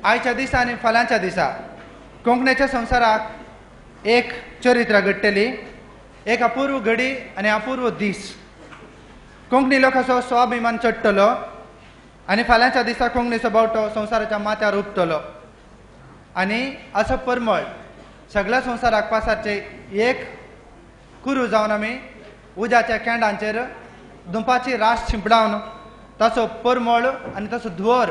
आयच्या दिसा आनी फाल्यांच्या दिसा कोंकणीच्या संवसाराक एक चरित्र घडटली, एक अपूर्व घडी आनी अपूर्व दीस। कोंकणी लोकांचो स्वाभिमान चडटलो आनी फाल्यांच्या दिसा कोंकणीचो बावटो संवसाराच्या माथ्यार उपतलो आनी असो परमळ सगळ्या संवसाराक पासाचे एक कुरू जावन आमी उज्याच्या केंडांचेर दुंपाची रास शिंपडावन ताचो परमळ आनी ताचो धुंवर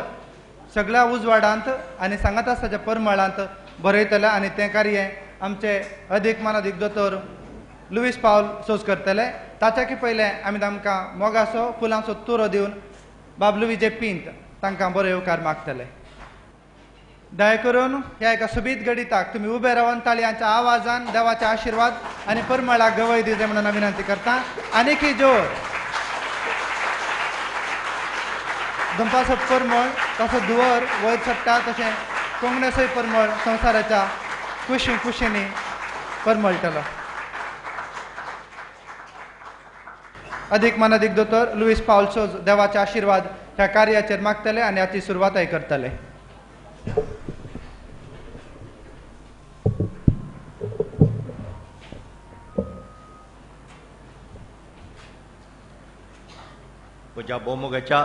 सगळ्या उजवाडांत आनी सांगात ताच्या परमळांत बरयतले आनी तें कार्य आमचे अदीक मानादीक दोतोर लुईस पावल सोज करतले। ताच्याकी पयलें आमी तांकां मोगाचो फुलांचो तुरो दिवन बाब लुईजे पिंत तांकां बरो येवकार मागतले। दया करून ह्या एका सोबीत गणिताक तुमी उबे रावन ताळयांच्या आवाजान देवाचे आशिर्वाद आनी परमळाक गवय दिवचे म्हणून विनंती करता। आनीकय जोर दंपाचो परमळ तसो धुंवर वयर चडटा तशें कोंकणीचोय परमळ संवसाराच्या कुशी कुशींनी परमळटलो। अधिक मानादीक दोतोर लुईस पावल सोज देवाचे आशिर्वाद ह्या कार्याचेर मागतले आनी हाची सुरवातय करतले। म्हज्या भोवमोगाच्या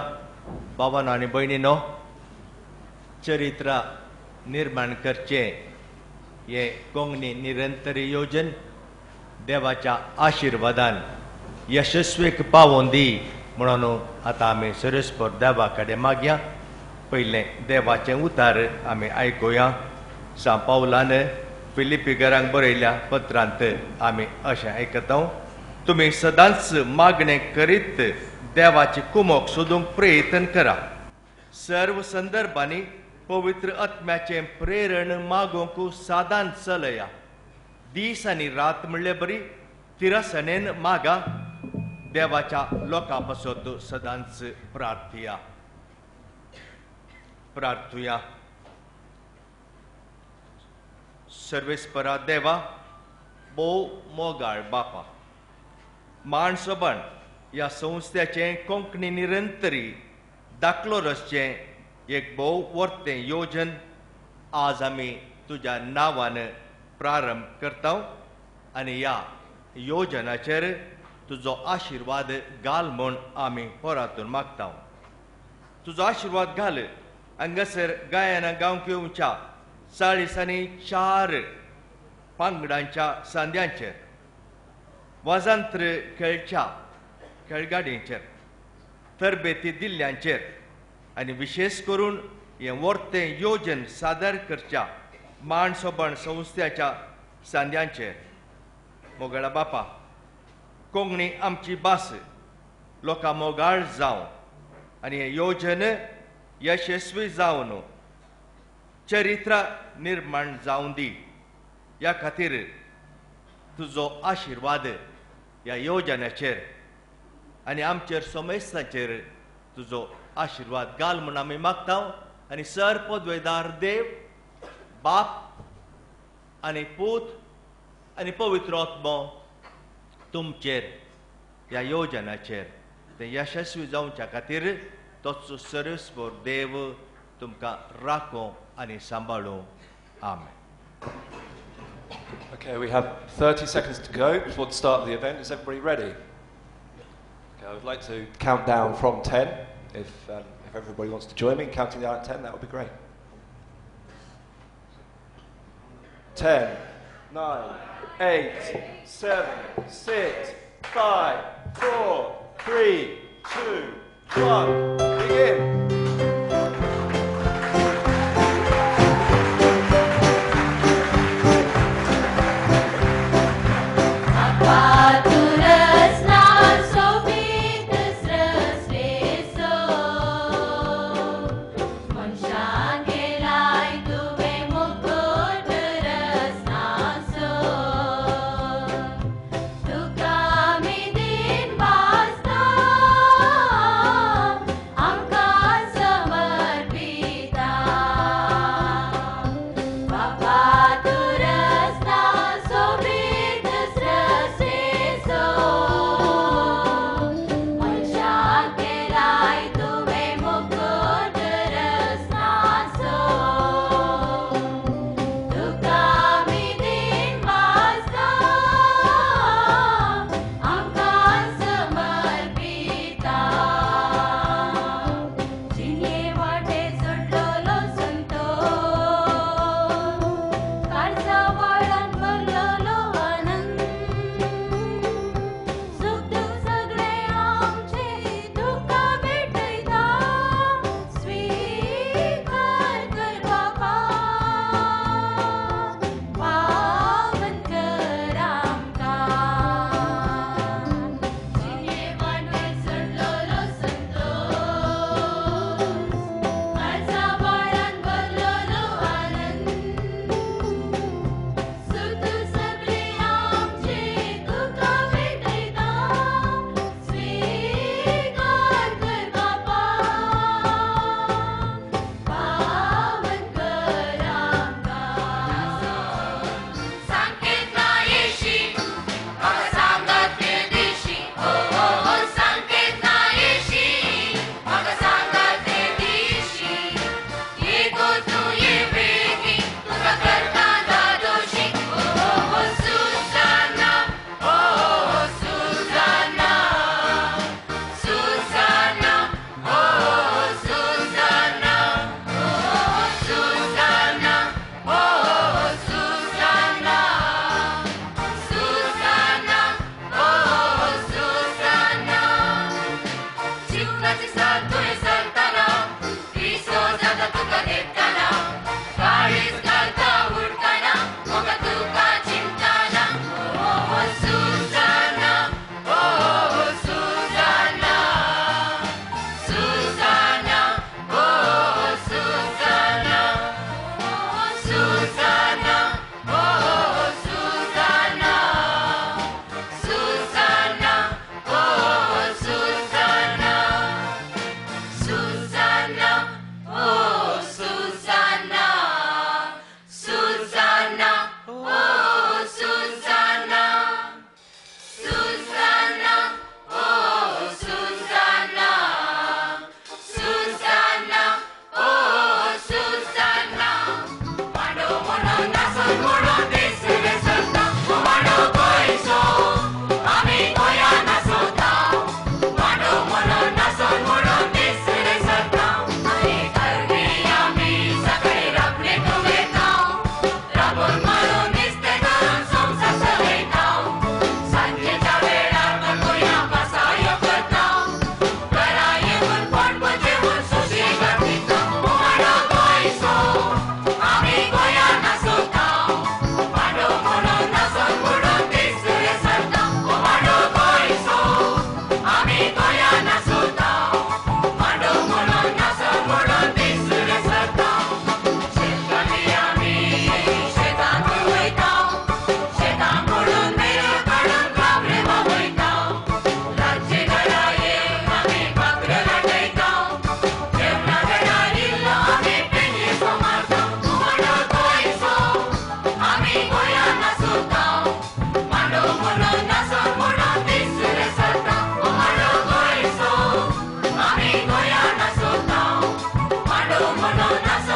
बाबानो आनी भयणीनो, चरित्र निर्माण करचें हें कोंकणी निरंतर योजन देवाच्या आशिर्वादान यशस्वीक पावोवन दी म्हणून आतां आमी सरस्पर देवा कडेन मागया। पयलें देवाचें उतार आमी आयकुया। सांव पावलान फिलिपीकरांक बरयल्या पत्रांत आमी अशें आयकता, तुमी सदांच मागणें करीत देवाची कुमोक सोदूंक प्रयत्न करा। सर्व संदर्भांनी पवित्र आत्म्याचें प्रेरण मागोवंक सादान चलया। दीस आनी रात म्हणले बरी तिरसणेन मागा। देवाच्या लोकां पासत सदांच प्रार्थया प्रार्थुया। सर्वेस्परा देवा, भोव मोगाळ बापा, माणसोबण ह्या संस्थेचें कोंकणी निरंतरी दाखलो रचचें एक भोव वर्तें योजन आज आमी तुज्या नांवान प्रारंभ करता आनी ह्या योजनाचेर तुजो आशिर्वाद घाल म्हूण आमी परातून मागता। तुजो आशिर्वाद घाल हांगासर गायना गावंक येवच्या 40 आनी 4 पांगडांच्या सांद्यांचेर, वाजांत्र खेळच्या खेळगाडयेचेर, तरबेती दिल्ल्यांचेर आनी विशेष करून हें वर्तें योजन सादर करच्या माणसोबण संस्थेच्या सांद्यांचेर। मोगाळा बापा, कोंकणी आमची भास लोकां मोगाळ जावं आनी हें योजन यशस्वी जावन चरित्र निर्माण जावं दी। ह्या खातीर तुजो आशिर्वाद ह्या योजनाचेर आनी आमचेर समेस्तांचेर तुजो आशिर्वाद घाल म्हूण आमी मागता। आनी सर पदवेदार देव बाप आनी पूत आनी पवित्र आत्मो तुमचेर ह्या योजनाचेर तें यशस्वी जावच्या खातीर तोच सर्वेस्पर देव तुमकां राखो आनी सांबाळूं। आमेन। Okay, we have 30 seconds to go before the start of the event. Is everybody ready? Okay, I would like to count down from 10. If everybody wants to join me in counting down at 10, that would be great. 10, 9, 8, 7, 6, 5, 4, 3, 2, 1, begin. I'm कोण नासो.